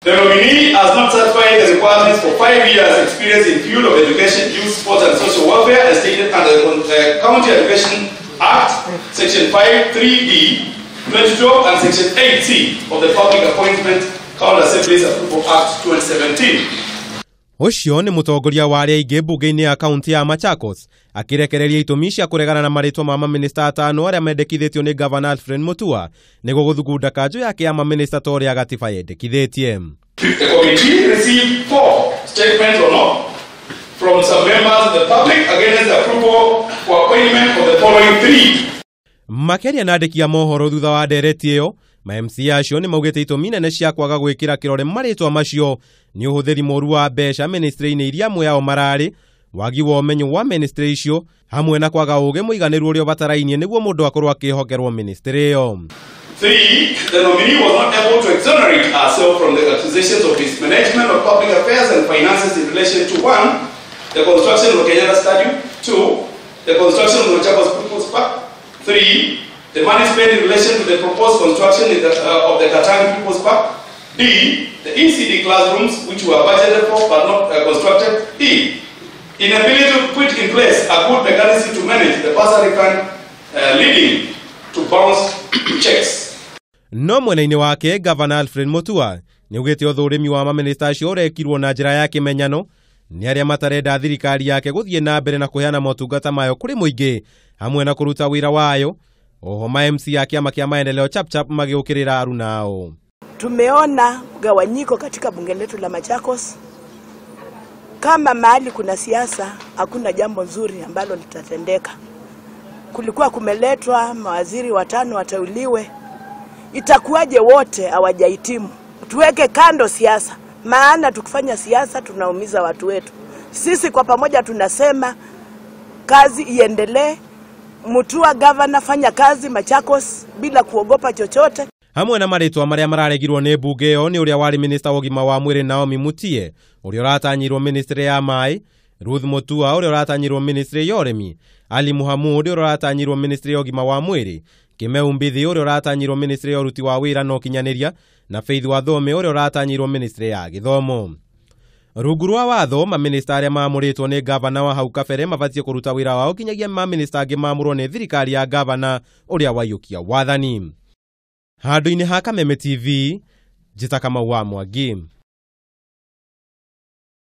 The nominee has not satisfied the requirements for 5 years experience in field of education, youth, sports and social welfare as stated under the County Education Act, Section 5 3D, 2012 and Section 8C of the Public Appointment County Assemblies Approval Act 2017. Ũcio nĩ mũtongoria wa arĩa aingĩ mbunge-inĩ ya kaunti ya Machakos akĩrekereria itũmi cia kũregana na marĩtwa ma mamĩnĩsta atano arĩa mendekithĩtio nĩ gavana Alfred Mutua nĩguo gũthugunda kanjũ yake ya mamĩnĩsta ta ũrĩa gatiba yendekithĩtie. The committee received four statements or not from some members of the public against the approval for appointment of the following three. Makĩaria na andĩki a mohoro thutha wa ndereti ĩyo, ma MCA acio nĩ maugĩte itũmi nene cia kwaga gwĩkĩra kĩrore marĩtwa macio nĩ ũhũthĩri mũru wa mbeca ministry-inĩ iria amwe ao mararĩ, wagi wa ũmenyo wa ministry icio, hamwe na kwaga ũgĩ mũiganĩru ũrĩa ũbatarainie nĩguo mũndũ akorwo akĩhokerwo ministry ĩyo. Three, the nominee was not able to exonerate herself from the accusations of mismanagement of public affairs and finances in relation to one, the construction of Kenyatta Stadium, two, the construction of the Machakos People's Park, three, the money spent in relation to the proposed construction of the Katangi People's Park, D, the ECD classrooms which were budgeted for but not constructed, E, inability to put in place a good mechanism to manage the bursary fund leading to bounce checks. No mwena-inĩ wake, gavana Alfred Mutua nĩ augĩte ũthũrĩmi wa mamĩnĩsta acio ũrekirwo na njĩra ya kĩmenyano nĩ arĩa matarenda thirikari yake gũthiĩ na mbere na kũheana motungata mayo kũrĩ mũingĩ hamwe na kũruta wĩra wayo. Oho ma MCA a kĩama kĩa maendeleo Chapchap magĩũkĩrĩra arunao. Tumeona mgawanyiko katika bunge letu la Machakos. Kama mahali kuna siasa, hakuna jambo nzuri ambalo litatendeka. Kulikuwa kumeletwa mawaziri watano wateuliwe, itakuwaje wote hawajahitimu? Tuweke kando siasa, maana tukifanya siasa tunaumiza watu wetu. Sisi kwa pamoja tunasema kazi iendelee. Mutua gavana, fanya kazi Machakos bila kuogopa chochote. Hamwe na marĩtwa marĩa mararegirwo nĩ mbunge ĩyo nĩ ũrĩa warĩ minista wa ũgima wa mwĩrĩ Naomi Mutie, ũrĩa ũratanyirwo ministry ya maĩ, Ruth Mutua, ũrĩa ũratanyirwo ministry ya ũrĩmi, Ali Muhamud, ũrĩa ũratanyirwo ministry ya ũgima wa mwĩrĩ, Kimeu Mbithi, ũrĩa ũratanyirwo ministry ya ũruti wa wĩra na ũkinyanĩria, na Faith Wathome, ũrĩa ũratanyirwo ministry ya gĩthomo. Rungu rwa watho, mamĩnĩsta arĩa mamũrĩtwo nĩ gavana wa hau kabere mabatiĩ kũruta wĩra wao kinyagia mamĩnĩsta angĩ mamũrwo nĩ thirikari ya gavana ũrĩa waiyũkia wathani. Handũ-inĩ ha Kameme TV, njĩta Kamau wa Mwangi.